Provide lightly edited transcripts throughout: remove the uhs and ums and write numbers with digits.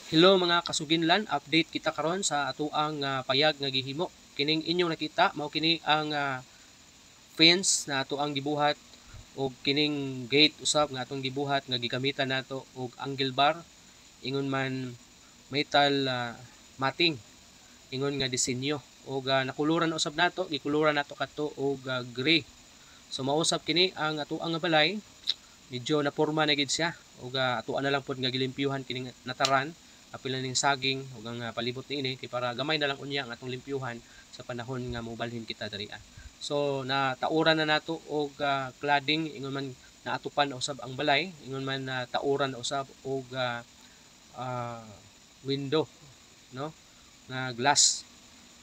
Hello mga kasuginlan, update kita karon sa atoang payag nga gihimo. Kining inyong nakita mao kini ang fence na atoang gibuhat og kining gate usab nga atong gibuhat nga gigamitan nato og angle bar, ingon man metal matting ingon nga disenyo og nakuluran usab nato, gikuluran nato kadto og gray. So mausab kini ang atoang nga balay, medyo naporma na gid siya og atoa na lang pod nga gilimpyuhan kining nataran apil na ning saging ug ang palibot niini kay para gamay na lang unya ang atong limpyuhan sa panahon nga mobalhin kita diri. So natauran na nato og cladding, ingon man naatupan na usab ang balay, ingon man natauran na usab og window, no, nga glass.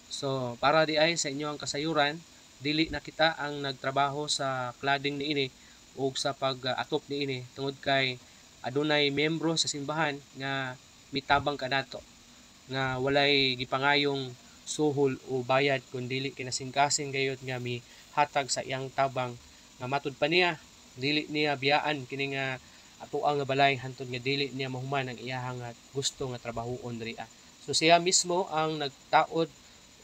So para di ay sa inyo ang kasayuran, dili na kita ang nagtrabaho sa cladding niini ug sa pag-atop niini tungod kay adunay miyembro sa simbahan nga mitabang kanato nga walay gipangayong suhol o bayad kun dili kinasingkasing gayud nga mihatag sa iyang tabang nga matud pa niya dili niya biyaan kini nga atoang nga balay hantod nga dili niya mahuman ang iyahang gusto nga trabahoon diri. So siya mismo ang nagtaod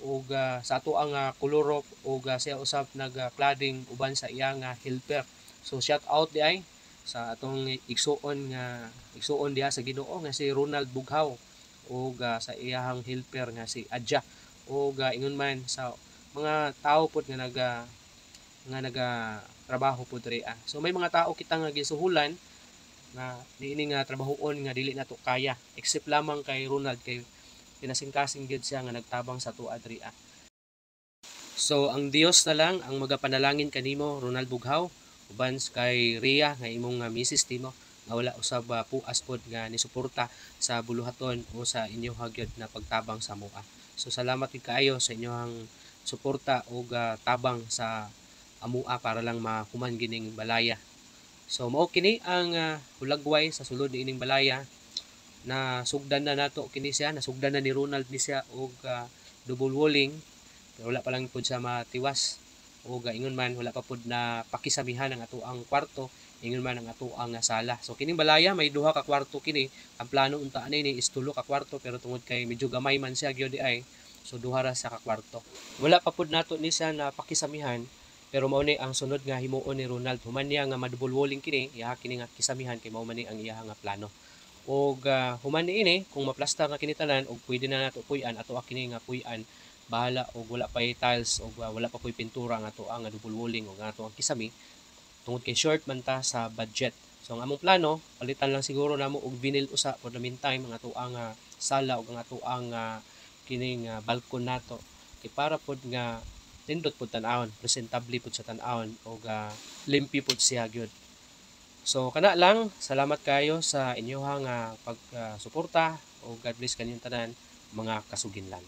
og sa atoang kolorop og siya usab nag-cladding uban sa iyang helper. So shout out di ay sa atong igsuon nga igsuon diha sa Ginoo nga si Ronald Bughaw ug sa iyahang helper nga si Adja ug ingon man sa mga tawo pod nga naga trabaho pod diri. So may mga tao kita nga gisuhulan nga niini nga trabahoon nga dili nato kaya, except lamang kay Ronald kay pinasingkasing gyud siya nga nagtabang sa atoa diri. So ang Dios na lang ang magapanalangin kanimo, Ronald Bughaw, uban kay Ria nga imong misis nimo nga wala usab puas pod nga nisuporta sa buluhaton o sa inyong gyud na pagtabang sa amoa. So salamat gid kaayo sa inyong suporta ug tabang sa amoa para lang mahuman gining balaya. So mao kini ang hulagway sa sulod niining balaya. Na sugdan na nato kini siya, nasugdan na ni Ronald ni siya og double walling, pero wala pa lang pud siya matiwas ug ingon man wala pa pud na pakisamihan ang atoang kwarto, ingon man ang atoang sala. So kining balaya may duha ka kwarto kini. Ang plano unta ani is tulo ka kwarto, pero tungod kay medyo gamay man siya gyud di ay, so duha ra sa ka kwarto. Wala pa pud nato ni siya na pakisamihan, pero mao ni ang sunod nga himuon ni Ronald human niya nga ma-double walling kini, iyaha kini nga kisamihan kay mao man ni ang iyaha nga plano. Og human niini, kung maplastar na kini tanan og pwede na nato puy-an, ato kini nga puy-an, bahala og wala pay tiles og wala pa puy pintura ang ato ang double walling og ang ato ang kisami tungod kay short man ta sa budget. So ang among plano, palitan lang siguro namo og vinyl usa for the meantime ang ato ang sala ug ang ato ang kining balkon nato kay para pod nga nindot pod tan-awon, presentable pod sa tan-awon og limpyo pod siya gyud. So kana lang, salamat kayo sa inyong pagsuporta ug God bless kaninyong tanan, mga kasuginlan.